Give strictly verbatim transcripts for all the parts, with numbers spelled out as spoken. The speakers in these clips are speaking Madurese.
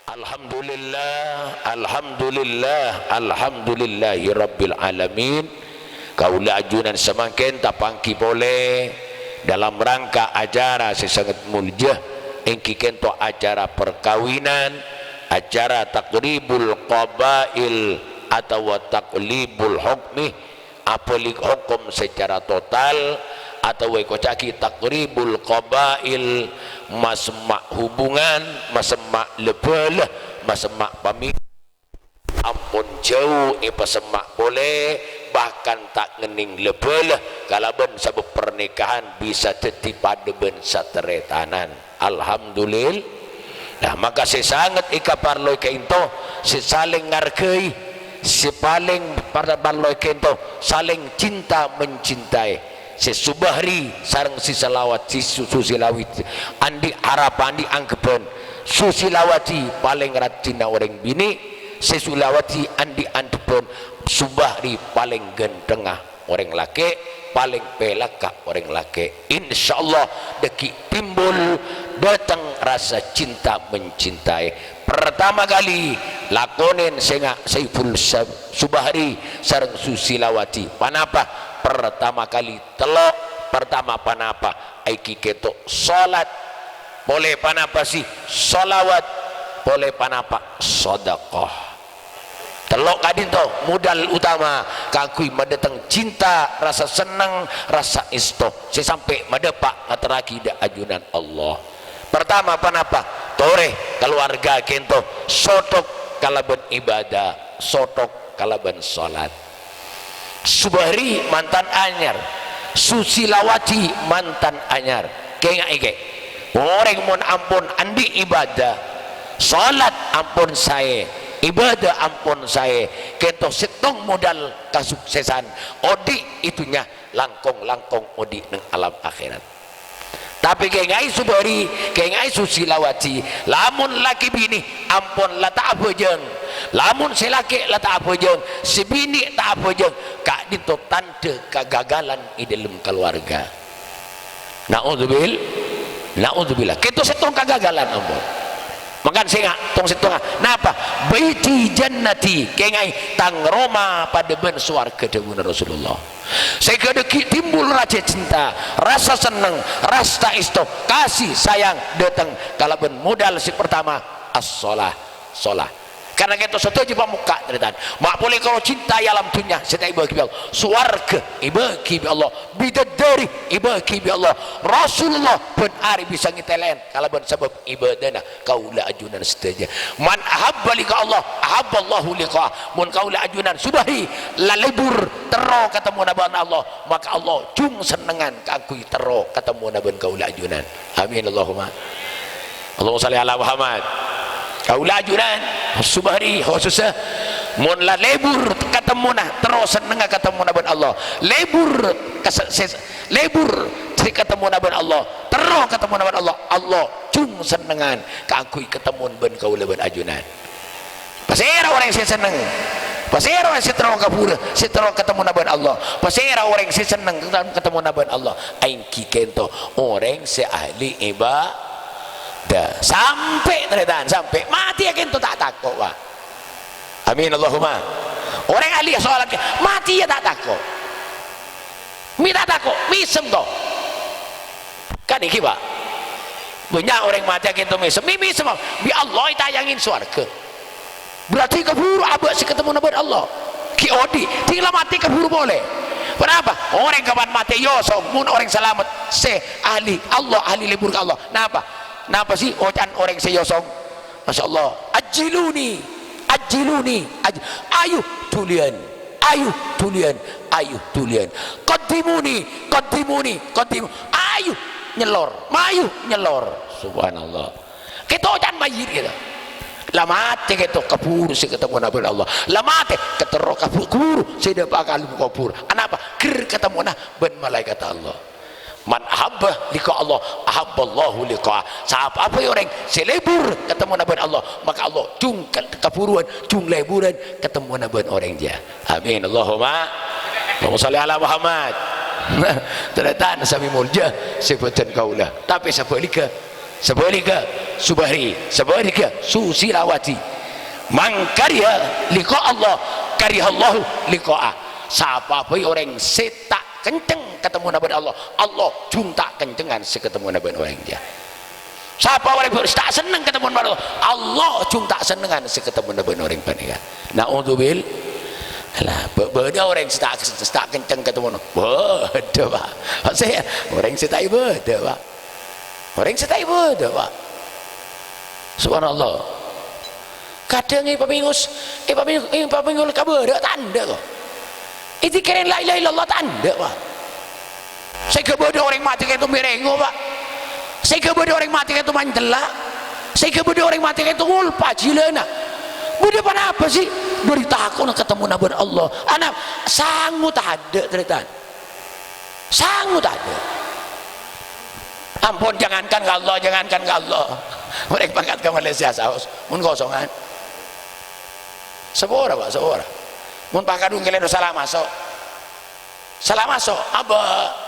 Alhamdulillah, alhamdulillah, alhamdulillahi rabbil alamin. Kaulâ ajunan samangkèn tapangghi polè dalam rangka acara sè sanget molja, èngghi kènto acara perkawinan, acara taqribul qabail atawa taqlibul hukmi, abâli hokom secara total, atawa èkoca'aghi taqribul qabail, masemma' hubungan, masemma' la-bâlâ, masemma' pami-, ampon jhâu èpasemma' polè, bahkan ta' ngennèng la-bâlâ, kalabân sabâb pernikahan bisa dhâddhi padâ bân sataretanan. Alhamdulillah. Nah, maka sè sanget èkaparloè ka'ènto, sè salèng ngargai, sè palèng par-, parloè ka'ènto, salèng cinta mencintai. Sè Subahri sareng sè Selawat, sè Su-, Susilawati, andi' harapan, andi' anggheppan. Susilawati palèng rajina orèng binè', sè Sulawati andi' anggheppan. Subahri palèng ghântengnga orèng lakè', palèng pèlakka orèng lakè'. Insyaallah dhâggi' timbul dâteng rasa cinta mencintai. Pertama kali lakonèn sènga' Saiful Sa-, Subahri sareng Susilawati. Panapa? Pertama kali tello', pertama panapa? Èngghi kènto salat, polè panapa sè? Salawat, polè panapa? Sadaqah. Tello' ka'dinto modal utama kaangghuy madâteng cinta, rasa senneng, rasa èsto sè sampè' madâpa' ngaterraghi dâ' ajunan Allah. Pertama, panapa? Torè kalowarga kènto sothok kalabân ibadah, sothok kalabân salat. Subahri mantan anyar, Susilawati mantan anyar. Kaènga'è, kè. Orèng mon ampon andi' ibadah, salat ampon saè, ibadah ampon saè, kènto sèttong modal kasuksesan odi' è dhunnya, langkong-langkong odi' neng alam akhèrat. Tapè kaènga'è Subahri, kaènga'è Susilawati, lamon lakè binè ampon la ta' abhâjâng, lamon sè lakè' la ta' abhâjâng, sè binè' ta' abhâjâng, ka'dinto tandhâ kagagalan è dâlem kalowarga. Na'udzubil-, na'udzubillah. Kènto sèttong kagagalan, ampon. Mangkana sènga', tong-sèttongnga. Napa? "Baiti jannati." Kaènga'è, "Tang roma padâ bân sowarghâ," dhâbuna Rasulullah. Sè ghâdhâghi timbul rajâ cinta, rasa senneng, rasta èsto, kasih sayang dâteng kalabân modal sè pertama, as-shalah, shalah. Karna kènto sadhâjâ pamokka', tarètan. Ma' polè karo cinta è alam dhunnya sè ta' èbâghi bi' Allah. Sowarghâ èbâghi bi' Allah. Bidadari èbâghi bi' Allah. Rasulullah bân arè bisa ngètèlèn kalabân sabâb ibadana kaulâ ajunan sadhâjâ. "Man ahabba liqa Allah, ahabballahu liqa'ah." Mon kaulâ ajunan Subahri la lebur terro katemmowa bân Allah, maka Allah jung sennengngan kaangghuy terro katemmowa bân kaulâ ajunan. Amin, Allahumma. Allahumma shalli ala Muhammad. Kaulâ ajunan, Subahri, khususnya, mon la lebur katemmowa, terro sennengnga katemmowa bân Allah. Lebur ka se-, se-, lebur sè katemmowa bân Allah, terro katemmowa bân Allah, Allah jung sennengngan kaangghuy katemmowa bân kaulâ bân ajunan. Pasèra orèng sè senneng? Pasèra orèng sè terro kabhuru, sè terro katemmowa bân Allah? Pasèra orèng sè senneng katemmowa bân Allah? Èngghi kènto orèng sè ahli ibadah. Sampè', tarètan, sampè' matè kènto ta' tako', Pak. Amin, Allahumma. Orèng ahli sholat, matè iyâ ta' tako'. Mè' ta' tako', mèsem to. Kan èngghi, Pak. Bânnya' orèng matè kènto mèsem, mè' mèsem, bi' Allah ètayangè sowarghâ. Berarti kabhuru abâ' sè katemmowa bân Allah. Ghi' odi', ding la matè kabhuru polè. Ponapa? Orèng kapan matè èyosong, mon orèng salamet sè ahli Allah, ahli lebur ka Allah. Napa? Napa sè oca'an orèng sè èyosong? Masya Allah. "Ajjiluni, ajjiluni, aj-, ayo dhuliyân, ayo dhuliyân, ayo dhuliyân. Qaddimuni, qaddimuni, qaddimu-, ayo nyellor, mayu nyellor." Subhanallah. Kèto oca'an mayyit kèto. La matè kèto kabhuru sè katemmowa bân Allah. La matè katerro kabhu-, kabhuru sè dâpa' ka alam kubur. Anapa? Ghâr katemmowa bân malaèkat Allah. "Man ahabba liqa Allah, ahabballahu liqa'ah." Sapa-sapa orèng sè lebur katemmowa bân Allah, maka Allah jung ka-, kabhuruwân, jung leburan katemmowa bân orèng jâ. Amin. Allahumma, Allahumma shalli ala Muhammad. Tarètan samè molja sè bâdân kaulâ. Tapè sabhâligghâ, Sabhâligghâ, Subari, sabhâligghâ, Susilawati. "Man kariha liqa Allah, karihallahu liqa'ah." Sapa bhâi orèng sè ta' kenceng katemmowanna bân Allah, Allah jhung ta' kencengan sè katemmowanna bân orèng jâ. Sapa orèng sè ta' senneng katemmowanna bân Allah, Allah jhung ta' sennengan sè katemmowanna bân orèng panèka. Na'udzubillah. Lah, bâ-, bâdâ orèng sè ta', sè ta' kenceng katemmowanna. Bâdâ, Pak. Maksudnya, orèng sè ta' ibâdâ, Pak. Orèng sè ta' ibâdâ, Pak. Subhanallah. Kadhâng èpamèngos, èpamèng-, èpamèngos ka bârâ' ta' endâ', kok. Èdhikèrèn la ilaha illallah ta' endâ', Pak. Sèngghâ bâdâ orèng matè kènto mèrèngo, Pak. Sèngghâ bâdâ orèng matè kènto mancella'. Sèngghâ bâdâ orèng matè kènto ngolpa jhilâna. Bâdâ ponapa, sih? Bâri' tako'na katemmowanna bân Allah. Ana' sango tadâ', tarètan. Sango tadâ'. Ampon, jangankan ka Allah, jangankan ka Allah. Orèng pangkat ka Malaysia saos, mon kosongan. Sapora, Pak, sapora. Mon pakadhung kèlèro sala maso'. Sala maso', abâ'.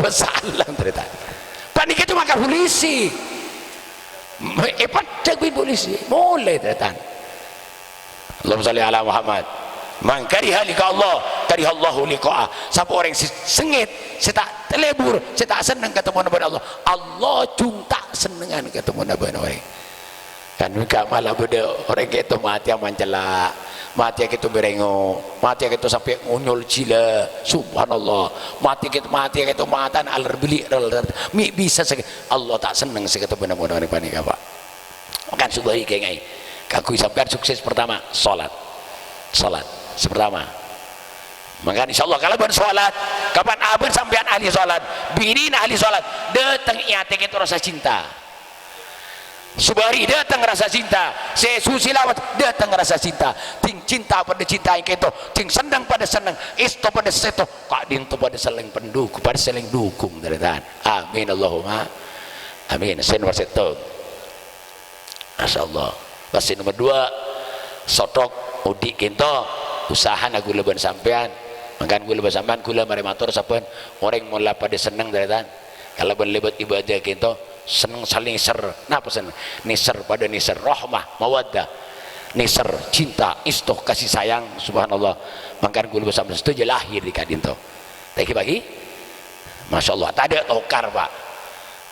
Salam, tarètan. Panèka coma ka polisi. Èpeddhâk bi' polisi. Molè, tarètan. Allahumma shalli ala Muhammad. "Man kariha liqa Allah, karihallahu liqa'ah." Sapa orèng sè sengngèt, sè ta' lebur, sè ta' senneng katemmowanna bân Allah, Allah jhung ta' sennengan katemmowanna bân orèng. Kan enggak, malah bâdâ orèng kènto matèya mancella', matèya kènto mèrèngo, matèya kènto sampè' ngonyol jhilâ. Subhanallah. Matèya kènto, matèya kènto matana aler beli, aler, aler. Mè' bisa sè, Allah ta' senneng sè katemmowanna bân orèng panèka, Pak. Mangkana subari kèngèng. Kaangghuy sampèyan sukses pertama, salat. Salat. Sè pertama. Mangkana insyaallah kalabân salat, kapan abâ' sampèyan ahli salat, binèna ahli salat, dâteng è atè kènto rasa cinta. Subari dâteng rasa cinta, sè Susilawati dâteng rasa cinta. Dhing cinta padâ cinta è kènto, dhing senneng padâ senneng, èsto padâ sèsto, ka'dinto padâ saling pendukung, padâ saling dukung, tarètan. Amin, Allahumma amin. Sè nomer sèttong. Masyaallah. Pas sè nomer dua, sothok odi' kènto, usahana ghulâ bân sampèyan. Mangkana ghulâ bân sampèyan, ghulâ marè mator sabbhân orèng mon la padâ senneng, tarètan. Kalabân lèbât ibadah kènto, senneng saling nèser. Napa senneng? Nèser, padâ nèser. Rahmah, mawaddah. Nèser, cinta, èsto, kasih sayang. Subhanallah. Mangkana ghulâ bân sampèyan sadhâjâ lahèr è ka'dinto. Tèngghi, Pak, ghi? Masyaallah, tadâ' tokar, Pak.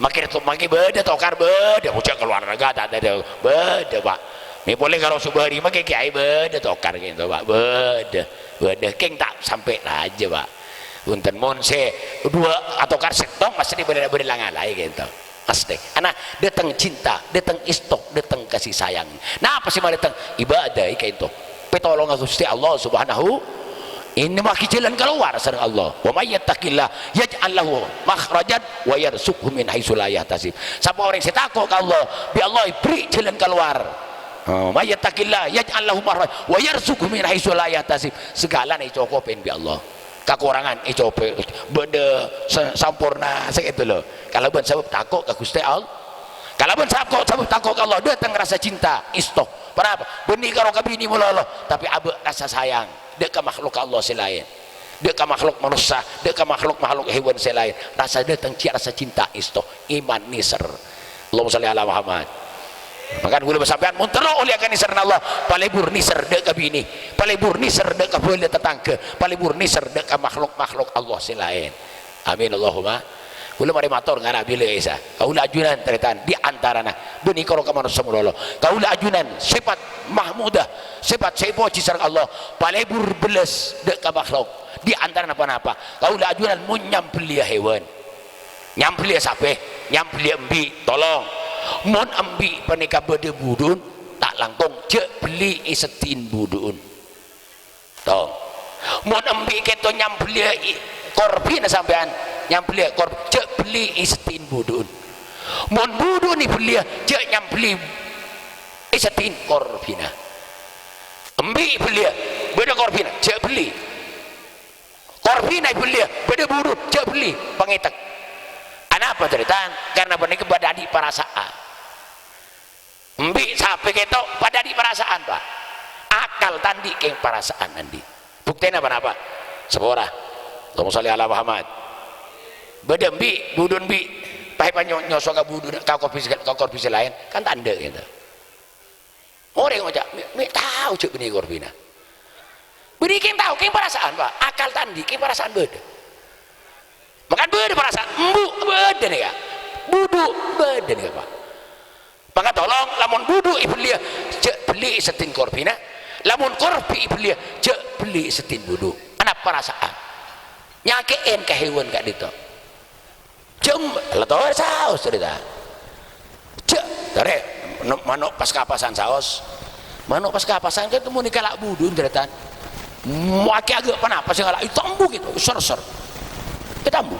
Makkè to-, makkè bâdâ tokar, bâdâ. Ojhâ' kalowar raga, ta-, tadâ'. Bâdâ, Pak. Mè' polè karo Subari, makkè kèyaè bâdâ tokar kènto, Pak. Bâdâ. Bâdâ. Kèng ta' sampè' rajâ, Pak. Bhunten, mon sè duwâ' atokar sèttong, mastè bâdâ, bâdâ la ngalaè kènto. Mastè. Ana, dâteng cinta, dâteng èsto, dâteng kasih sayang. Napa sè madâteng? Ibadah è ka'dinto. Pètolongnga Ghustè Allah Subhanahu. Ini ma'aghi jhâlân kalowar sareng Allah. "Wa may yattaqillah yaj'al lahu makhrajan wa yarzuqhu min haitsu la yahtasib." Sapa orèng sè tako' ka Allah, bi' Allah èberri' jhâlân kalowar. "Wa may yattaqillah yaj'al lahu makhrajan wa yarzuqhu min haitsu la yahtasib." Saghâlâna ècokobhi bi' Allah. Kakorangan ècobâ, bâdâ sa-, samporna, sè èto lho. Kalabân sabâb tako' ka Ghustè Allah. Kalabân tako', sabâb tako' ka Allah, dâteng rasa cinta, èsto. Ponapa? Bânnè karo kabinè malolo, tapè abâ' rasa sayang. Dâ' ka makhluk Allah sè laèn. Dâ' ka makhluk manossa, dâ' ka makhluk-makhluk hèwan sè laèn. Rasa dâteng ci-, rasa cinta, èsto. Iman nèser. Allahumma shalli ala Muhammad. Mangkana ghulâ bân sampèyan mon terro ollè ka nèserra Allah, palebur nèser dâ' ka binè, palebur nèser dâ' ka bhâlâ tatangghâ, palebur nèser dâ' ka makhluk-makhluk Allah sè laèn. Amin, Allahumma. Ghulâ marè mator ngara bilâ Isa. Kaulâ ajunan tarètan di antarana bânnè karo ka manossa malolo. Kaulâ ajunan sèpat mahmudah, sèpat sè èpojhi sareng Allah, palebur bellas dâ' ka makhluk. Di antarana ponapa? Kaulâ ajunan mon nyambelliyâ hèwan. Nyambelliyâ sapè, nyambelliyâ embi', tolong. Mon embi' panèka bâdâ budhun, ta' langkong, jhâ' belliyâ èseddhi'in budhu'un. Tong. Mon embi' kèto nyambelliyâ i-, korbhina sampèyan, nyambelliyâ kor-, jhâ' belliyâ èseddhi'in budhu'un. Mon budhu'un èbelliyâ, jhâ' nyambelliyâ èseddhi'in korbhina. Embi' belliyâ, bâdâ korbhina, jhâ' belliyâ. Korbhina èbelliyâ, bâdâ budhu'un, jhâ' belliyâ, pangètèk. Anapa tarètan? Karna panèka padâ andi' parasa'an. Embi' sapè kèto padâ andi' parasa'an, Pak. Akal ta' andi' kèng parasa'an andi'. Buktèna ponapa? Sapora. Allahumma shalli ala Muhammad. Bâdâ embi', budhu'un embi'. Ayo, pa nyo-, nyoso ka budhu, ka korbi sè, ka korbi sè laèn, kan ta' endâ' gitu. Orèng ngoca', "Mè', mè' tao jhâ' bânnè korbina." Bânnè kèng tao, kèng parasaan, Pak. Akal ta' andi', kèng parasaan bâdâ. Mangkana bâdâ parasaan, embu' bâdâ nèka. Budhu bâdâ nèka, Pak. Maka tolong, lamon budhu èbelliyâ, jhâ' belliyâ sèddhing korbina. Lamon korbi èbelliyâ, jhâ' belliyâ sèddhing budhu. Ana parasaan. Nyakè'è ka hèwan ka'dinto. Jhâ', la tao saos, tarètan. Jhâ', tarè, no-, mano' pas kapasan saos. Mano' pas kapasan kan temmon èkala' budhu, tarètan. Mo akè agak panapa sè ngala', ètambu gitu, ser-ser. Ètambu.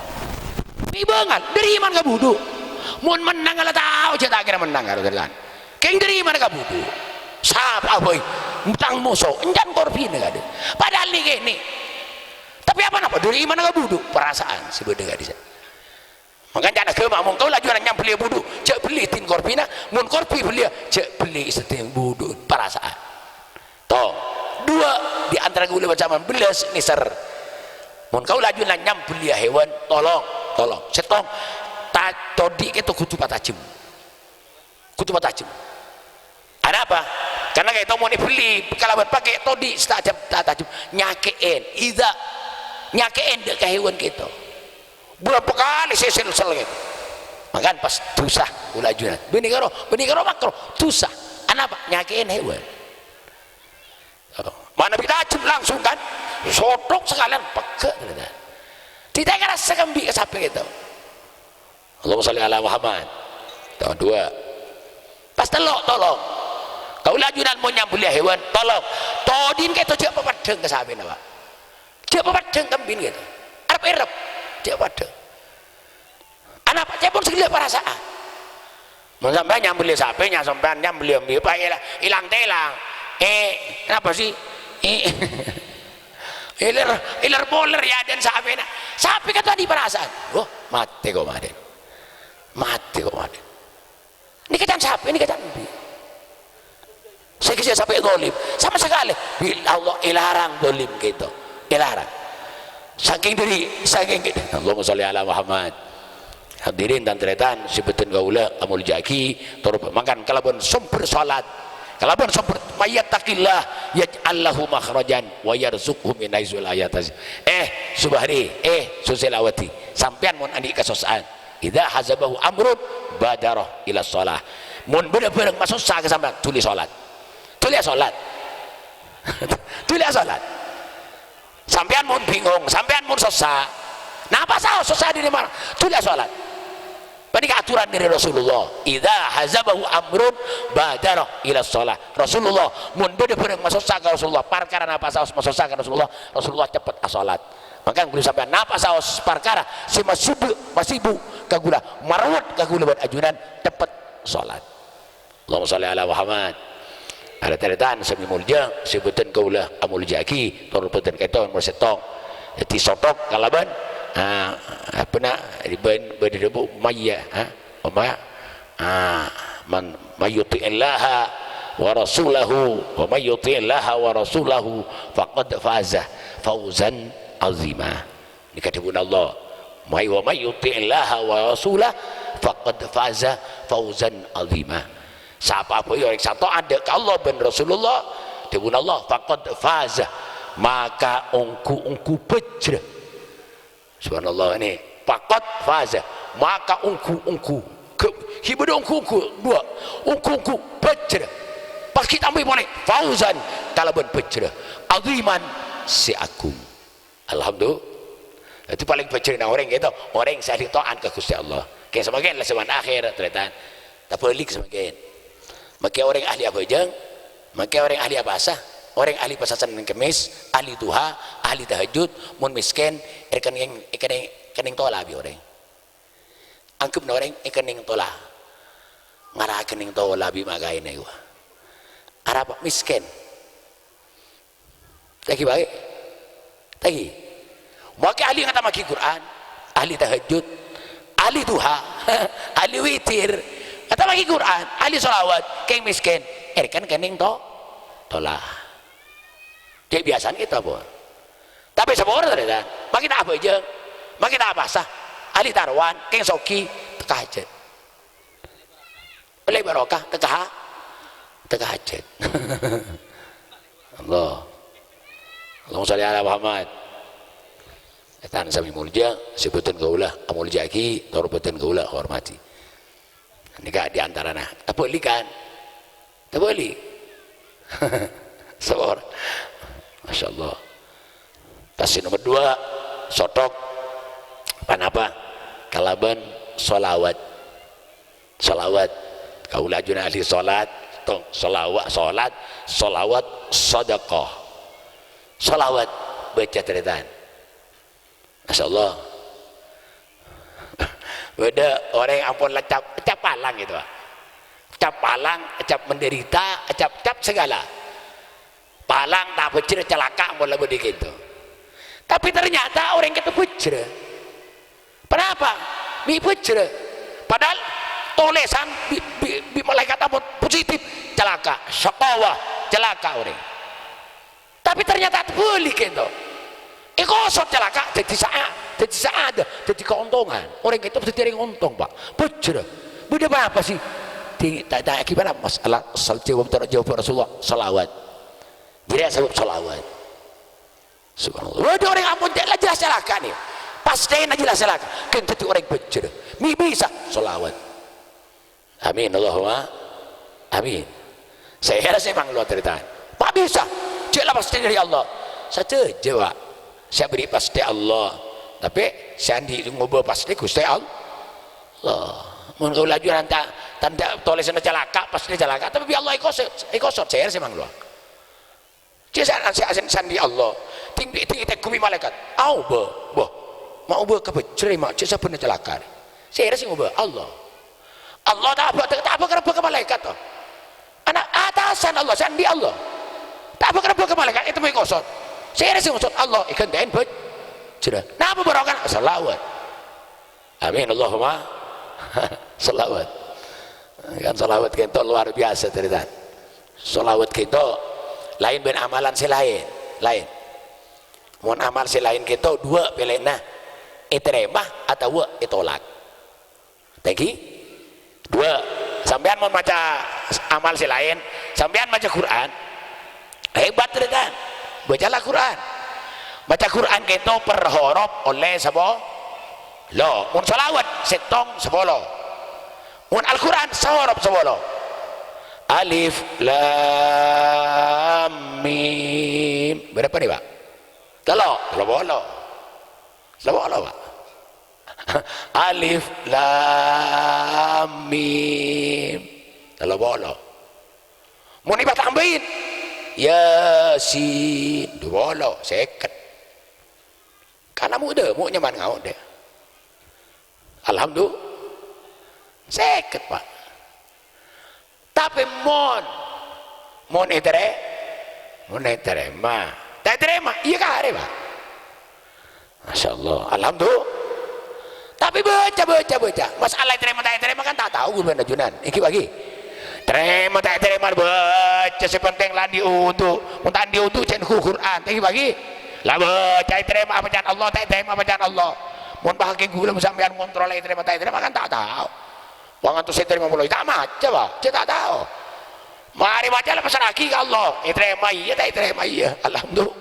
Bângal, dâri mana ka budhu? Mon mennang la tao, jhâ' ta' kèra mennang karo tarètan. Kèng dâri mana ka budhu? Sapa bhâi? Tang moso, èncana korbina ka'dinto. Padahal nèka, nèka. Tapè apa napa? Dâri mana ka budhu? Parasaan sè bâdâ ka'dinto. Mangkana ca'na aghâma, mon kaulâ ajunan nyambelliyâ budhu, jhâ' belliyâ sèddhing korbina, mon korbi belliyâ, jhâ' belliyâ sèddhing budhu, parasaan. To, duwâ' di antara kaulâ bân sampèyan bellas nèser. Mon kaulâ ajunan nyambelliyâ hèwan, tolong, tolong. Sèttong, ta-, todi' kèto kodhu patajem. Kodhu patajem. Anapa? Karna kèto mon èbelli kalabân pakè todi' sè ta' jam-, ta' tajem, nyakè'è, idza, nyakè'è dâ' ka hèwan kèto. Bârâmpa kalè sè sèlsèl kèto. Mangkana pas dhusa kaulâ ajunan. Bânnè karo, bânnè karo makro, dhusa. Anapa? Nyakè'è hèwan. Manabi tajem langsung kan, sothok sakalèyan pegghâ', tarètan. Dita' karassa kambhi ka sapè kèto. Allahumma shalli ala Muhammad. Tao duwâ'. Pas tello', tolong. Kaulâ ajunan mon nyambelliyâ hèwan, tolong. Todi'na kèto jhâ' papeddhâng ka sapèna, Pak. Jhâ' papeddhâng kambhina kèto. Arep èrep, jhâ' papeddhâng. Anapa? Ca'èpon sè ghellâ' parasaan. Mon sampèyan nyambelliyâ sapè, nya sampèyan nyambelliyâ mbi, pa èla-, èlang-tèlang. Eh, napa sih? Eh. Èlèr, èlèr-polèr è adâ'na sapèna. Sapè kèto andi' parasaan. Wah, matè ko' matè. Matè ko' matè. Nèka can sapè, nèka can mbi. Sè kèya sapè zalim. Sama sakalè. Bil-, Allah èlarang zalim kèto. Èlarang. Saking dâri, saking, Allahumma shalli ala Muhammad. Hadirin tan-tarètan sè bhâdhân kaulâ amoljâ'aghi, tor mangkana kalabân sombher salat, kalabân sombher, "May yattaqillah yaj'al lahu makhrajan wa yarzuqhu min haitsu la yahtasib." Eh, Subahri, eh, Susilawati, sampèyan mon andi' kasossa'an, "Idza hazabahu amrun badara ila shalah." Mon bâdâ bhârâng masossa ka sampèyan, dhuli salat. Dhuli salat. Dhuli salat. Sampèyan mon bingung, sampèyan mon sossa. Napa saos sossa dâri mana? Dhuli salat. Panèka aturan dâri Rasulullah. "Idza hazabahu amrun badara ila shalah." Rasulullah, mon bâdâ bhârâng masossa ka Rasulullah, parkara napa saos masossa ka Rasulullah, Rasulullah ceppet asolat. Mangkana kaulâ sampèyan napa saos parkara sè masibuk, masibuk ka kaulâ, marawet ka kaulâ bân ajunan, ceppet solat. Allahumma shalli ala Muhammad. Arè-tarètan sè moljâ, sè bhâdhân kaulâ amoljâ'aghi, tor bhâdhân kèto mon sèttong. Dhâddhi sothok kalabân, ah, apa na, bân, bân, bân, mayya, ha? Apa? Ah, man, "May yuti'illaha wa rasulahu, wa may yuti'illaha wa rasulahu faqad faza fawzan azima." Nèka dhâbuna Allah, "May, wa may yuti'illaha wa rasulah faqad faza fawzan azima." Sapa bhâi orèng sè taat dâ' ka Allah bân Rasulullah, dhâbuna Allah, "Faqad faza," maka ongghu-ongghu bhâjhrâ. Subhanallah, ini, "Faqad faza," maka ongghu-ongghu. Ghi' bâdâ ongghu-ongghu, duwâ'. Ongghu-ongghu bhâjhrâ. Pas ghi' tambâi polè, "Fauzan," kalabân bhâjhrâ. "Aziman," sè agung. Alhamdulillah. Dhâddhi palèng bhâjhrâna orèng kèto, orèng sè ahli taat ka Ghustè Allah. Kèng samangkèn la zaman akhir, tarètan. Tabâlik samangkèn. Mangkèn orèng ahli abhâjâng, mangkèn orèng ahli apasa, orèng ahli pasa Sennèng Kemmès, ahli duha, ahli tahajud, mon mèskèn, èkennèng, èkennèng, kennèng tola bi' orèng. Angghep orèng èkennèng tola. Ngara kennèng tola bi' ma' kaèna, wa. Arapa mèskèn. Tagi bhâi. Tagi. Mangkèn ahli ngatamaghi Qur'an, ahli tahajud, ahli duha, ahli witir, ngatamaghi Qur'an, ahli sholawat, kèng mèskèn, èkennèng kennèng to-, tola. Cè' biyasana kèto, pon. Tapè sapora, tarètan. Mangkèn ta' abhâjâng. Mangkèn ta' apasa. Ahli tarowan, kèng soghi, tekka hajhât. Ollè barokah, tekka ha-, tekka hajhât. Allah. Allahumma shalli ala Muhammad. Tarètan sami molja, sè bhunten kaulâ amolja'aghi, tor bhunten kaulâ ahormadhi. Nèka di antarana. Tabâli' kan? Tabâli'. Sabâr. Masya Allah. Tas sè nomer dua, sothok. Panapa? Kalabân shalawat. Shalawat. Kaulâ ajunan ahli shalat. Tong, shalawa-, shalat, shalawat, sadaqah. Shalawat. Bâca tarètan. Masya Allah. Bâdâ orèng ampon la cap, cap palang gitu, Pak. Cap palang, cap menderita, cap, cap segala. Palang ta' bhâjhrâ, calaka' ampon la bâdâ ghânto. Tapè ternyata orèng ghânto bhâjhrâ. Ponapa? Mè' bhâjhrâ. Padahal tolèsan bi', bi', bi' malaèkat ampon positif, calaka', syaqawah, calaka' orèng. Tapè ternyata tabâli' ghânto. Èkosot calaka', dhâddhi sa'a-, dhâddhi sa'ada, dhâddhi kaontongan. Orèng ghânto dhâddhi orèng ontong, Pak. Bhâjhrâ. Bâdâ ponapa sih? Di-, ta-, ta-, gimana masalah sal-, jawab ter-, jawab Rasulullah? Shalawat. Jârèya sabâb shalawat. Subhanallah. Bâdâ orèng ampon cè' la jelas calaka' nèka. Pastèna jelas calaka'. Kan dhâddhi orèng bhâjhrâ. Mè' bisa shalawat. Amin, Allahumma amin. Sèra sè manglo tarètan. Ma' bisa. Cè' la pastè dâri Allah. Sadhâjâ, Pak. Sè aberri' pastè Allah. Tapè sè andi' ngobâ pastè Ghustè Allah. Mon kaulâ ajunan ta-, tandhâ tolèsanna calaka', pastè calaka'. Tapè bi' Allah èkosot, èkosot. Sèra sè manglo. Cè' sa-, sa-, sa-, sandi Allah. Ting-, ting-, ètegghu bi' malaèkat. Aobâ, bâh. Ma' obâ ka bhâjhrâ, ma' cè' sabbhânna calaka'. Sèra sè ngobâ? Allah. Allah ta' abâ-, ta' abâ-, karebbhâ ka malaèkat, to. Ana' atasan Allah, sandi Allah. Ta' abâ-, karebbhâ ka malaèkat, ètemmo èkosot. Sèra sè ngosot? Allah, èghântè'è bhâjhrâ. Napa barokana? Shalawat. Amin, Allahumma shalawat. Kan shalawat ghânto luar biasa, tarètan. Shalawat ghânto laèn bân amalan sè laèn, laèn. Mon amal sè laèn ghânto duwâ' pèlèna, ètarèma atabâ ètolak. Tèngghi? Duwâ'. Sampèyan mon maca amal sè laèn, sampèyan maca Qur'an, hebat, tarètan. Bacalah Qur'an. Maca Qur'an ghânto per horop ollè sapolo. Mon shalawat, sèttong sapolo. Mon Al-Qur'an, sahorop sapolo. Alif, Lam, Mim. Bârâmpa nèka, Pak? Tello', tello polo. Tello polo, Pak. Alif, Lam, Mim. Tello polo. Mon èpatambâi, Yasin, du polo, sèket. Kan amu' dâ', amu' nyaman ngaoh dâ'. Alhamdulillah. Sèket, Pak. Tapè mon, mon ètarè-, mon ètarèma. Ta' ètarèma, iyâ karè, Pak. Masya Allah. Alhamdulillah. Tapè baca, baca, baca. Masalah ètarèma ta' ètarèma kan ta' tao ghulâ bân ajunan. Èngghi, Pak, ghi. Tarèma ta' ètarèma, baca, sè pentèng la andi' wudu. Mon ta' andi' wudu, jhâ' neggu' Qur'an. Èngghi, Pak, ghi. La baca, ètarèma apa can Allah, ta' ètarèma apa can Allah. Mon bhâkal ghulâ sampèyan ngontrol ètarèma ta' ètarèma kan ta' tao. Wong ngantos sè tarèma polo, ta' maca, Pak. Cè' ta' tao. Marè maca la pasra'aghi ka Allah. Ètarèma iyâ, ta' ètarèma iyâ. Alhamdulillah.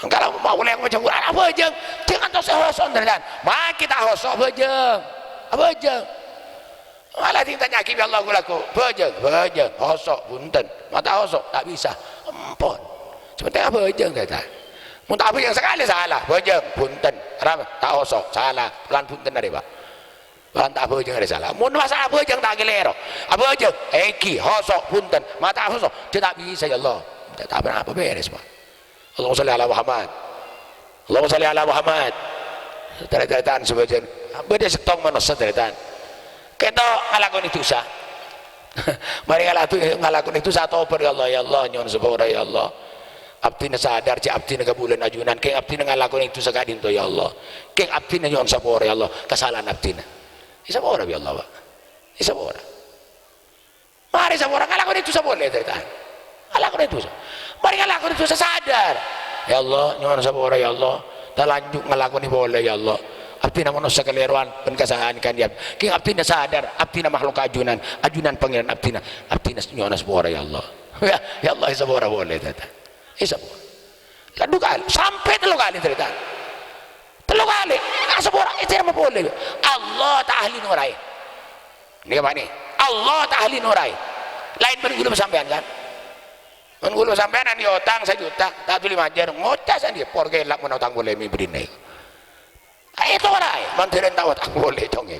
Engko' la mau olè maca Qur'an, abhâjâng. Jhâ' ngantos sè hoso', tarètan. Makkè ta' hoso', abhâjâng. Abhâjâng. Malah ding tanya'aghi bi' Allah ghu-lagghu. Bhâjâng, bhâjâng. Hoso', bhunten. Ma' ta' hoso', ta' bisa. Empon. Sè pentèng abhâjâng, tarètan. Mon ta' abhâjâng sakalè sala, bhâjâng, bhunten. Arapa? Ta' hoso', sala. Polana bhunten arè, Pak. Polana ta' abhâjâng arè sala. Mon masalah abhâjâng ta' kalèro. Abhâjâng, èngghi, hoso', bhunten. Ma' ta' hoso', jhâ' ta' bisa, ya Allah. Ta', ta' ponapa bèrès, Pak. Allahumma shalli ala Muhammad. Allahumma shalli ala Muhammad. Tarè-tarètan sabhâjâng. Bâdâ sèttong manossa, tarètan. Kènto ngalakonè dhusa. Marè ngalako-, ngalakonè dhusa, atobhât ka Allah, "Ya Allah, nyo'on sapora, ya Allah. Abdhina sadhâr jhâ' abdhina kabulâna ajunan, kèng abdhina ngalakonè dhusa ka'dinto, ya Allah. Kèng abdhina nyo'on sapora, ya Allah, kasala'an abdhina." Èsapora bi' Allah, Pak. Èsapora. Marè sapora, ngalakonè dhusa polè, tarètan. Ngalakonè dhusa. Marè ngalakonè dhusa, sadhâr. "Ya Allah, nyo'on sapora, ya Allah. Talanjut ngalakonè polè, ya Allah. Abdhina manossa kalèrowan bân kasalaan ka'dinto. Kèng abdhina sadar, abdhina makhluk ajunan, ajunan Pangèran abdhina, abdhina nyo'ona sapora, ya Allah. Ya, ya Allah, èsapora polè, tata. Èsapora. Landu kalè, sampè' tello kalè, tarètan. Tello kalè, èsapora, èterrèma polè. Allah ta' ahli noraè. Nèka, Pak, nè. Allah ta' ahli noraè. Laèn bân kaulâ sampèyan, kan? Mon kaulâ sampèyan anḍi' otang sajuta, ta' dhuli majâr, ngoca' sandhi, "Por kèla' mon otang polè mè' bâdhina." Ètoraè, mandhârân ta' otang polè, cong, è.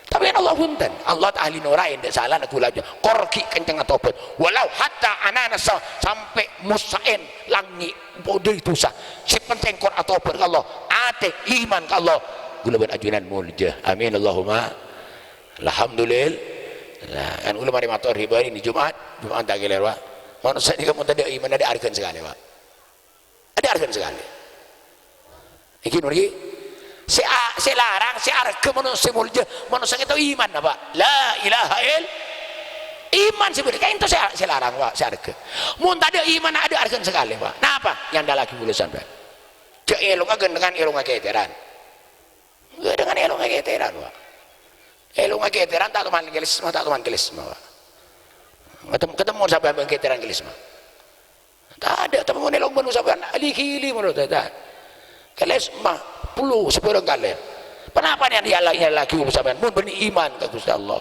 Tapè Allah bhunten, Allah ta' ahli noraè, enḍâ' salana kaulâ ajâ. Kor ghi' kenceng atobhât. Walau hatta anana sa-, sampè' mossa'èn langngè' podhâi dhusa. Sè pentèng kor atobhât ka Allah, atè iman ka Allah. Kaulâ bân ajunan molja. Amin, Allahumma. Alhamdulillah. Nah, kan kaulâ marè mator è bâri' nè Jum'at, Jum'at ta' kalèro, Pak. Manossa nèka mon taḍâ' iman, taḍâ' arghâna sakalè, Pak. Taḍâ' arghâna sakalè. Nèka, nèka. Sè a-, sè larang, sè arghâ manossa sè molja, manossa kèto iman, Pak. La ilaha ill-, iman sè bhender. Ka'ḍinto sè, sè larang, Pak, sè arghâ. Mon taḍâ' iman, taḍâ' arghâna sakalè, Pak. Napa? Nyandhâllaghi kaulâ sampèyan. Jhâ' èlonga ghânḍhângan, èlonga kètèran. Enggak dengan èlonga kètèran, Pak. Èlonga kètèran ta' toman kalisma, ta' toman kalisma, Pak. Ketem-, ketemmo sampèyan bân kètèran kalisma. Taḍâ', tapè mon èlonga bân sampèyan, ali-ghili mono, ta', ta'. Kalisma, polo, sabhârâng kalè. Ponapa nè, ya Allah, ya Allah, ghi sampèyan, mon bânnè iman ka Ghustè Allah.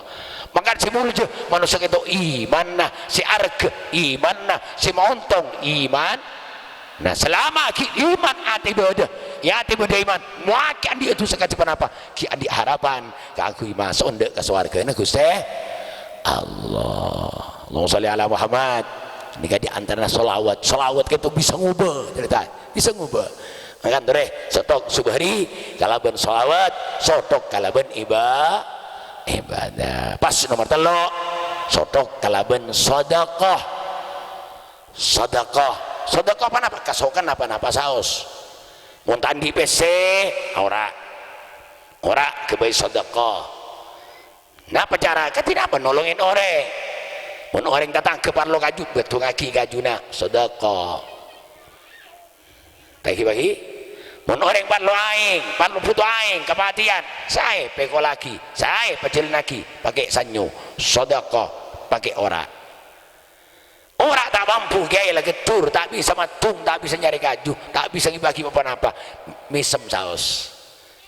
Mangkana sè molja, manossa kèto imanna, sè arghâ imanna, sè maontong iman. Nah, salama ghi' iman atè bâḍâ, è atè bâḍâ iman, mowakè anḍi' dhusa kajhâ ponapa, ghi' anḍi' harapan kaangghuy maso' enḍâ' ka sowarghâna Ghustè Allah. Allahumma shalli ala Muhammad. Nèka di antarana shalawat. Shalawat kèto bisa ngobâ, tarètan. Bisa ngobâ. Mangkana torè, sothok subhari kalabân shalawat, sothok kalabân iba-, ibadah. Pas nomer tello', sothok kalabân sadhâkah. Sadhâkah. Sadhâkah ponapa? Kasokan napa-napa saos. Mon ta' anḍi' pèssè, ora. Ora ghâbây sadhâkah. Napa cara? Kadhi napa? Nolongè orèng. Mon orèng tatangghâ parlo kaju, bhâḍḍhungaghi kajuna, sadhâkah. Bâgi-bâgi. Mon orèng parlo aèng, parlo bhuto aèng, kapatèyan, saè pèkollaghi, saè pajhâlânnaghi, pakè sanyom, sadhâkah, pakè ora. Ora ta' mampu, kèyaè la gheddur, ta' bisa maḍḍhung, ta' bisa nyarè kaju, ta' bisa ngèbâghi pa-ponapa. Mèsem saos.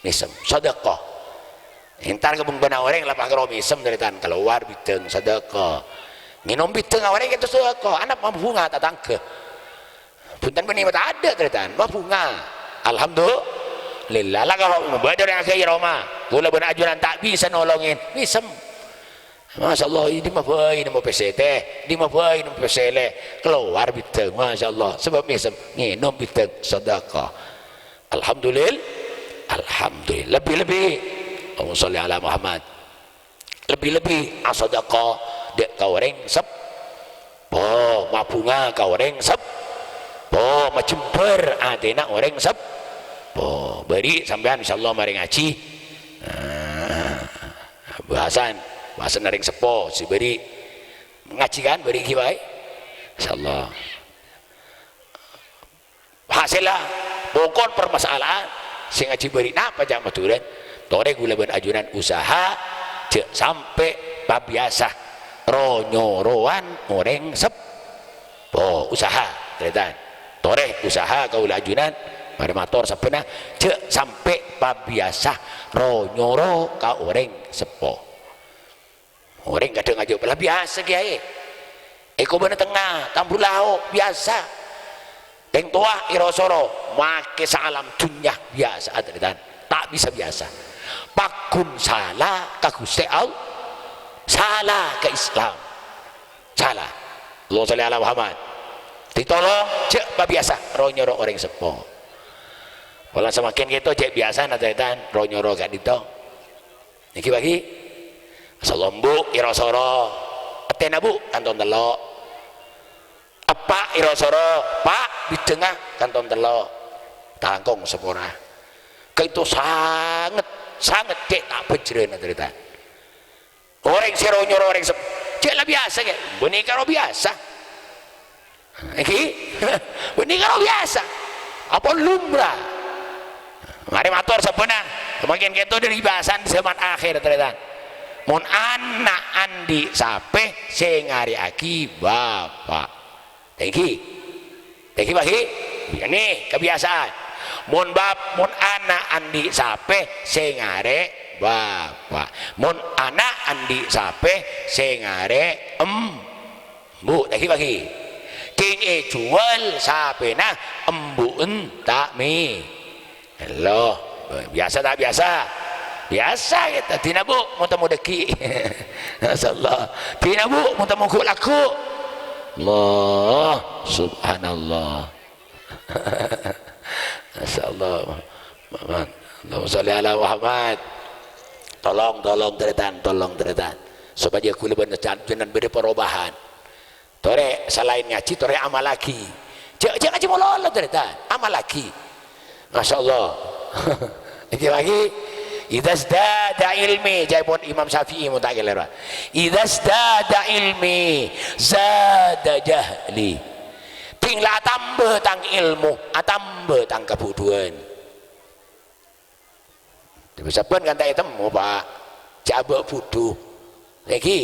Mèsem. Sadhâkah. Entar ka bengkona orèng la pangghâro mèsem, tarètan, kalowar bhidhâng, sadhâkah. Ngènom bhidhâng orèng kèto sadhâkah. Anapa? Mabhunga tatangghâ. Bhunten bânnè mata ada, tarètan. Mabhunga. Alhamdulillah. La karo bâḍâ orèng aghâbây roma. Kaulâ bân ajunan ta' bisa nolongè. Mèsem. Masya Allah, ini mah bhâi nemmo pèssè tè, ini mah bhâi nemmo pèssè lè. Kalowar bhidhâng, Masya Allah. Sabâb mèsem, ngènom bhidhâng, sadhâkah. Alhamdulillah. Alhamdulillah. Lebbi-lebbi. Allahumma shalli ala Muhammad. Lebbi-lebbi asadhâkah ḍâ' ka orèng seppo, mabhunga ka orèng seppo, majembhâr atèna orèng seppo. Bâri' sampèyan, insyaallah, marè ngajhi. Nah, bhâsana, bhâsana rèng seppo sè bâri' ngajhi, kan, bâri' ghi' bhâi. Insyaallah. Hasèlla, pokon permasalahan sè ngajhi bâri' napa, ca' Madhurâ? Torè kaulâ bân ajunan usaha jhâ' sampè' pabiyasa ro-nyorowan orèng seppo. Usaha, tarètan. Torè usaha kaulâ ajunan, marè mator sabbhânna, jhâ' sampè' pabiyasa ro-nyoro ka orèng seppo. Orèng kadhâng ajâwâb, "La biyasa, Kèyaè. È kobâna tengnga, Tambun Lao', biyasa. Tèng towa è ro-soro, makè saalam dhunnya biyasa, tarètan. Ta' bisa biyasa. Pagghun sala ka Ghustè Allah, sala ka Islam. Sala." Allahumma shalli ala Muhammad. Ditolong, jhâ' pabiyasa ro-nyoro orèng seppo. Pola samangkèn kèto, cè' biyasana, tarètan, ro-nyoro ka'dinto. Nèka bâgi. Salombok è ro-soro. Ètèna, Bu', kanton tello'. Eppa' è ro-soro, Pa', bhidhângnga kanton tello'. Talangkong sapora. Ka'dinto sanget, sanget cè' ta' bhâjrâna tarètan. Orèng sè ro-nyoro orèng sep-, cè' la biyasa, Kè. Bânnè karo biyasa. Èngghi? Bânnè karo biyasa. Apa lumrah? Marè mator sabbhânna, mangkèn kènto dâri bhâsana jhâman akhèr, tarètan. Mon ana' andi' sapè sè ngarè'aghi bapa'. Tèngghi. Tèngghi, Pa', ghi. Ini kebiasaan. Mon bap-, mon ana' andi' sapè sè ngarè' bapa'. Mon ana' andi' sapè sè ngarè' em-, embu', tèngghi, Pa', ghi. Kèng èjhuwâl sapèna embu'en ta' mè-, Ello, biyasa ta' biyasa? Biyasa, ya, dina, Bu, mon temmo dhâggi'. Masyaallah. Dina, Bu, mon temmo ghu'-lagghu'. Allah, subhanallah. Masyaallah. Muhammad. Allahumma sholli ala Muhammad. Tolong, tolong, tarètan, tolong, tarètan. Sopajâ kaulâ bân jenengan bâdâ parobahan. Torè, salaèn ngajhi, torè amallaghi. Jhâ', jhâ' ngajhi malolo, tarètan. Amallaghi. Masyaallah. Èngghi, Pa', ghi. "Idza zdada ilmi," ca'èpon Imam Syafi'i mon ta' kèlèro. "Idza zdada ilmi, zada jahli." Dhing la atamba tang èlmo, atamba tang kabhudhuwân. Sabbhân kan ta' ètemmo, Pa'. Jhâ' abâ' budhu. Èngghi,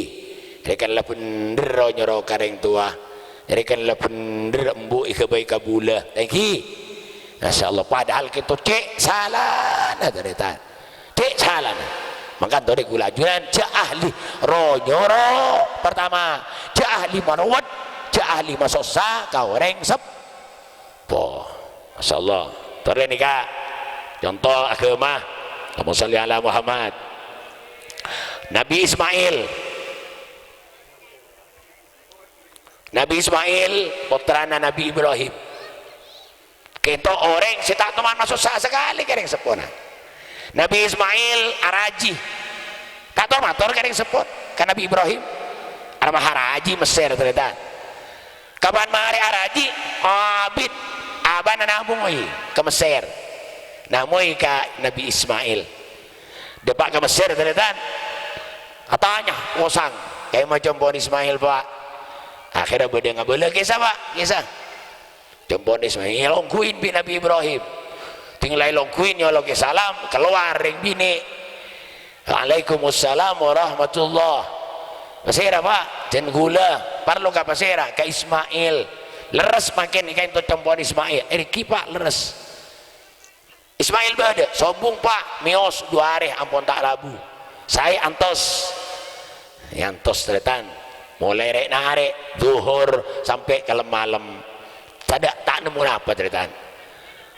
rèken la bhendher ro-nyoro ka rèng towa. Rèken la bhendher embu' èghâbây ka bulâ. Èngghi. Masyaallah, padahal kèto cè' salana, tarètan. Cè' salana. Mangkana torè kaulâ ajunan jhâ' ahli ro-nyoro, pertama. Jhâ' ahli manowet, jhâ' ahli masossa ka orèng sep-, Po. Masyaallah. Torè nèka conto aghâma. Allahumma sholli ala Muhammad. Nabi Ismail. Nabi Ismail, pottrana Nabi Ibrahim. Kèto orèng sè ta' toman masossa sakalè ka rèng seppona. Nabi Ismail araji. Ta' tao mator ka rèng seppo, ka Nabi Ibrahim. Arapa araji Messer, tarètan. Kapan marè araji, abit, abana namongè ka Messer. Namongè ka Nabi Ismail. Dâpa' ka Messer, tarètan. Atanya, posang. Kèma compo'na Ismail, Pa'. Akhèrra bâdâ ngabâlâ, "Kèsa, Pa', kèsa." Compo'na Ismail èlongghuwin bi' Nabi Ibrahim. Dhing la èlongghuwin, nyolokè salam, kalowar rèng binè'. "Waalaikumsalam warahmatullah." "Pasèra, Pa'?" "Jhân ghulâ." "Parlo ka pasèra?" "Ka Ismail." "Lerres mangkèn ka'ènto compo'na Ismail." "Èngghi, Pa', lerres." "Ismail bâdâ?" "Sobung, Pa', mèyos du arè ampon ta' rabu. Saè antos." Èantos, tarètan. Molaè rè'-narè', dhuhur sampè' ka lem-malem. Tadâ', ta' nemmo napa, tarètan.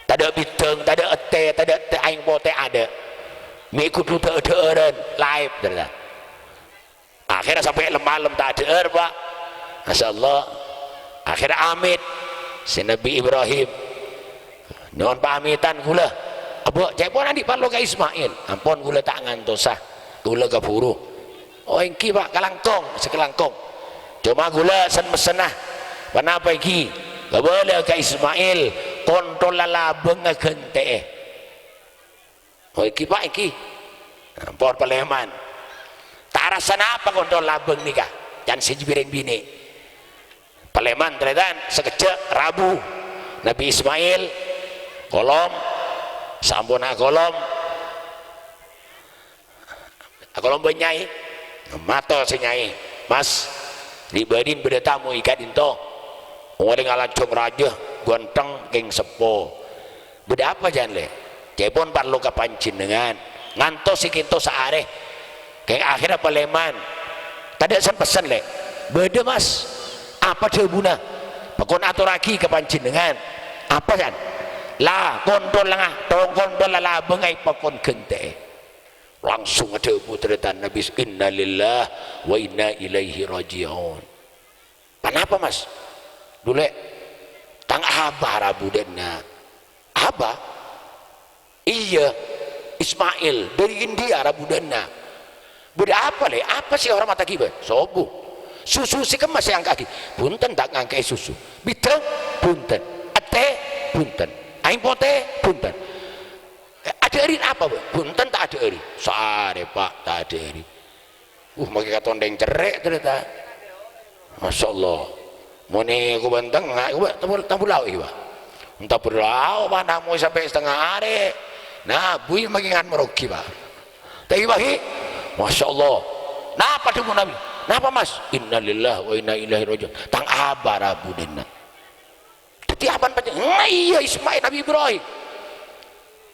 Tadâ' bidâng, tadâ' ètè, tadâ' tè-, aèng potè adâ'. Mè' kodhu dâ'-dhâ'ârân, laèp, tarètan. Akhèrra sampè' lem-malem ta' adhâ'âr, Pa'. Masyaallah. Akhèrra amit sè Nabi Ibrahim. Nyo'on pamètan ghulâ. "Abâ', ca'èpon andi' parlo ka Ismail." "Ampon, ghulâ ta' ngantosa. Ghulâ kabhuru." "Oh, èngghi, Pa', kalangkong, sakalangkong. Coma ghulâ sen-messenna." "Ponapa èngghi?" "Kabâlâ ka Ismail, kontrol lalabângnga ghântè'è." "Oh, èngghi, Pa', èngghi." Ampon palèman. "Ta' arassa napa kontrol labâng nèka?" Can sè jhâ' bhâreng binè'. Palèman, tarètan, sakejjhâ' rabu. Nabi Ismail kolom, sampon akolom. Akolom bân nyai. Mator sè nyai, "Mas, li-bâlin bâdâ tamoy ka'dinto. Orèng alanjhâng rajâ, ghântheng, kèng seppo." "Bâdâ apa, jhân, Lè'?" "Ca'èpon parlo ka panjhennengngan. Ngantos sè kènto saarè. Kèng akhèrra palèman." "Tadâ' sen-pessen, Lè'?" "Bâdâ, Mas." "Apa dhâbuna?" "Pakon atorraghi ka panjhennengngan." "Apa, jhân?" "La, kontrol nga-, tong kontrol lalabângnga èpakon ghântè'è." Langsung adhâbu tarètan Nabi, "Innalillahi wa inna ilaihi raji'un." "Ponapa, Mas?" "Dulè, tang abah rabu dâ' enna'." "Abah?" "Iyâ, Ismail, dâri India rabu dâ' enna'." "Bâdâ apa, Lè'? Apa sè èhormataghi bâ'na?" "Sobu." "Susu sè kemma sè èangka'aghi?" "Bhunten, ta' ngangka'è susu." "Bidâng?" "Bhunten." "Ètè?" "Bhunten." "Aèng potè?" "Bhunten." "Adhâ'âri apa, Bâ'?" "Bhunten, ta' adhâ'âri." "Saarè, Pa', ta' adhâ'âri." Uh, makè katondhâng cerrè', tarètan. Masyaallah. Monè ko bânteng, nga-, ko bâ-, tabu-, tabulao, iyâ, Pa'. Tabulao, Pa', namoy sampè' satengnga arè. Nah, buwi mangkèn marogi, Pak. Tapi, Pak, Ki, Masya Allah. Napa dhâbuna Nabi? Napa, Mas? "Innalillahi wa inna ilaihi raji'un." Tang abâ' rabu dhinna'. Dhâddhi abâ' panjhennengngan? Nah, iyâ, Ismail, Nabi Ibrahim.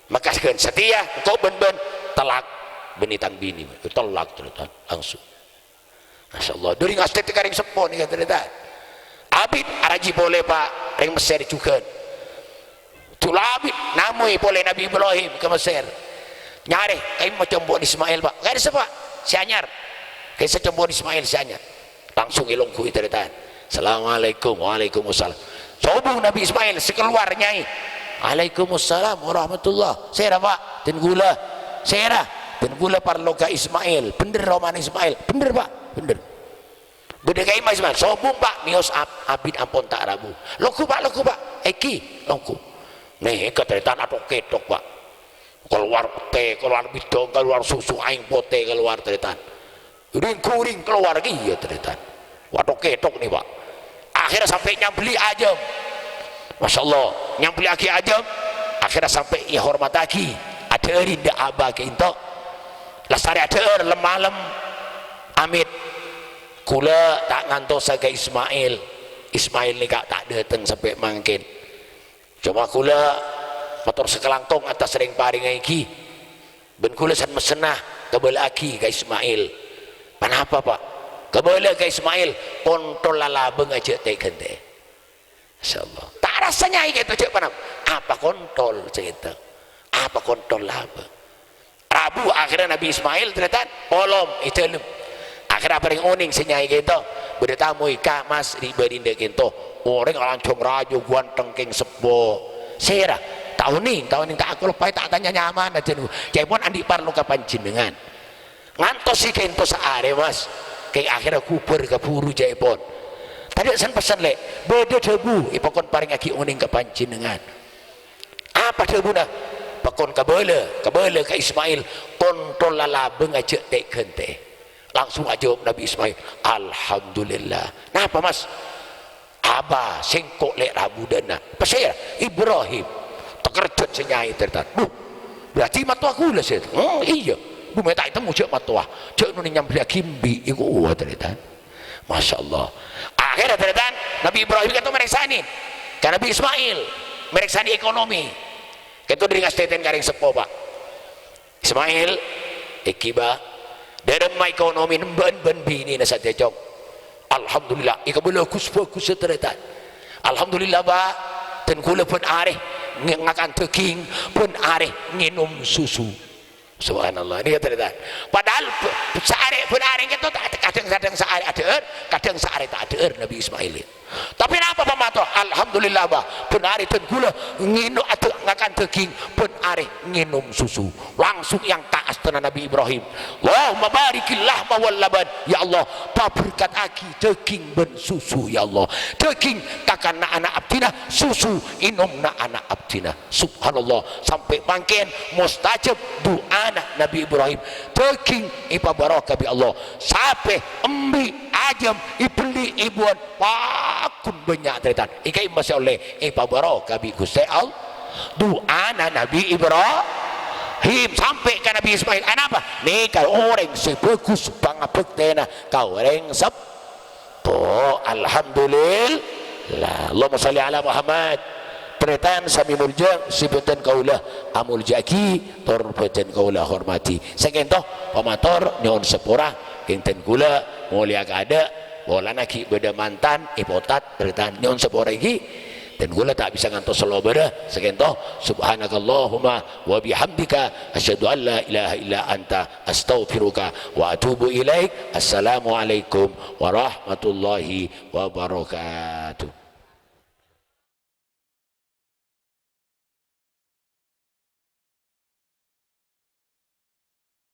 Maka sakèng satèya, engko' bân-bân, tellak bânnè tang binè. Tellak terus, langsung. Masya Allah, dhâri ngastèt ka rèng seppo nèka, tarètan. Abit arajhi polè, Pak, rèng Messer jhughân. Dulâ abit namoi polè Nabi Ibrahim ka Messer. Nyarè, "Ka'imma compo'na Ismail, Pak?" "Ka'issa, Pak, sè anyar." "Ka'issa compo'na Ismail sè anyar." Langsung èlongghu'i, tarètan. "Assalamualaikum." "Waalaikumsalam." Sobung Nabi Ismail, sè kalowar, nyai. "Waalaikumsalam warahmatullah." "Sèra, Pak?" "Dân kaulâ." "Sèra?" "Dân kaulâ parlo ka Ismail." "Bhendher romana Ismail?" "Bhendher, Pak, bhendher." "Bâdâ ka'imma Ismail?" "Sobung, Pak, mèyos ab-, abit ampon ta' rabu." "Longghu, Pak, longghu, Pak." "Èngghi, longghu." Nèka tarètan atok-kètok, Pak. Kalowar tè, kalowar bidong, kalowar susu, aèng potè kalowar, tarètan. Ring-ghuring kalowar kèya, tarètan. Waduh, kètok nè, Pak. Akhèrra sampè' nyambelli ajâm. Masya Allah, nyambelli'aghi ajâm. Akhèrra sampè' èhormataghi. Adhâ'âri dâ' abâ' ka'ènto. Lastarè adhâ'âr lem-malem. Amit. Kaulâ ta' ngantosa ka Ismail. Ismail nèka ta' dâteng sampè' mangkèn. Coma kaulâ mator sakalangkong atas rèng parèngnga èngghi. Bân kaulâ san-messenna kabâlâ'aghi ka Ismail. Ponapa, Pak? Kabâlâ ka Ismail, kontrol lalabângnga jhâ' tè-ghântè. Masya Allah. Ta' arassa nyai kèto jhâ' ponapa. Apa kontrol sè kèto? Apa kontrol labâng? Rabu, akhèrra Nabi Ismail, tarètan, polom è dâlem. Akhèrra aparèng onèng sè nyai kèto. Bâdâ tamoy, "Ka, Mas, ri-, bâri' dâ' kènto." Orèng lanjhâng rajâ, ganteng, kèng seppo. Sèra? Ta' onèng, ta' onèng, ta' akaloppaè, ta' tanya nyamana, jhân. Ca'èpon andi' parlo ka panjhennengngan. Ngantos sè kènto saarè, Mas. Kèng akhèrra ghubâr kabhuru, ca'èpon. Tadâ' sen-pessen, Lè'. Bâdâ dhâbu, èpakon parèngaghi onèng ka panjhennengngan. Apa dhâbuna? Pakon kabâlâ, kabâlâ ka Ismail, kontrol lalabângnga jhâ' tè-ghântè. Langsung ajâwâb Nabi Ismail, "Alhamdulillah." "Napa, Mas?" "Abâ, sèngko' lè' rabu dâ'na." "Pasèra?" "Ibrahim." Takerjhât sè nyai, tarètan. "Duh, berarti mattowa kaulâ sè." "Hmm, iyâ. Bu, mè' ta' ètemmo jhâ' mattowa. Jhâ' nonè nyambelli'aghi embi' èkowa," tarètan. Masya Allah. Akhèrra, tarètan, Nabi Ibrahim kèto marèksanè ka Nabi Ismail, marèksanè ekonomi. Kèto dhâri ngastètèn ka rèng seppo, Pak. "Ismail, èngghi, Bâ, dâremma ekonomi nembâ'ân bân binèna satèya, Cong?" "Alhamdulillah, èkabâlâ ghus-bhâghus, tarètan." "Alhamdulillah, Bâ, dân kaulâ bân arè nge-, ngakan dâging, bân arè ngènom susu." Subhanallah, nèka tarètan. Padahal b-, saarè bân arè kèto ta-, kadhâng-kadhâng saarè adhâ'âr, kadhâng saarè ta' adhâ'âr Nabi Ismail. Tapè napa pamator? "Alhamdulillah, Bâ, bân arè dân kaulâ ngèno-, adâ-, ngakan dâging, bân arè ngènom susu." Langsung èangka' astana Nabi Ibrahim. "Allahumma barikil lahma wal laban." Ya Allah, paberkataghi dâging bân susu, ya Allah. Dâging kakanna ana' abdhina, susu ènomna ana' abdhina. Subhanallah, sampè' mangkèn mustajab du'ana Nabi Ibrahim. Dâging èpabarokah bi' Allah. Sapè, embi', ajâm, èbelli', èbuwân, pagghun bânnya', tarètan. Èkaè masè ollè èpabarokah bi' Ghustè Allah. Du'ana Nabi Ibrahim sampè' ka Nabi Ismail. Anapa? Nèka orèng sè bhâghus pangabhâktèna ka orèng sep-, Po, alhamdulillah. Allahumma shalli ala Muhammad. Tarètan sami molja, sè bhâdhân kaulâ amolja'aghi, tor bhâdhân kaulâ ahormadhi. Sakènto, pamator, nyo'on sapora, kèng dân kaulâ molèya kaadâ', polana ghi' bâdâ mantan, èpotat, tarètan, nyo'on sapora èngghi. Dân kaulâ ta' bisa ngantos lo bâdâ, sakènto, subhanakallahumma wa bihamdika, asyhadu an la ilaha illa anta, astaghfiruka wa atubu ilaik. Assalamualaikum warahmatullahi wabarakatuh.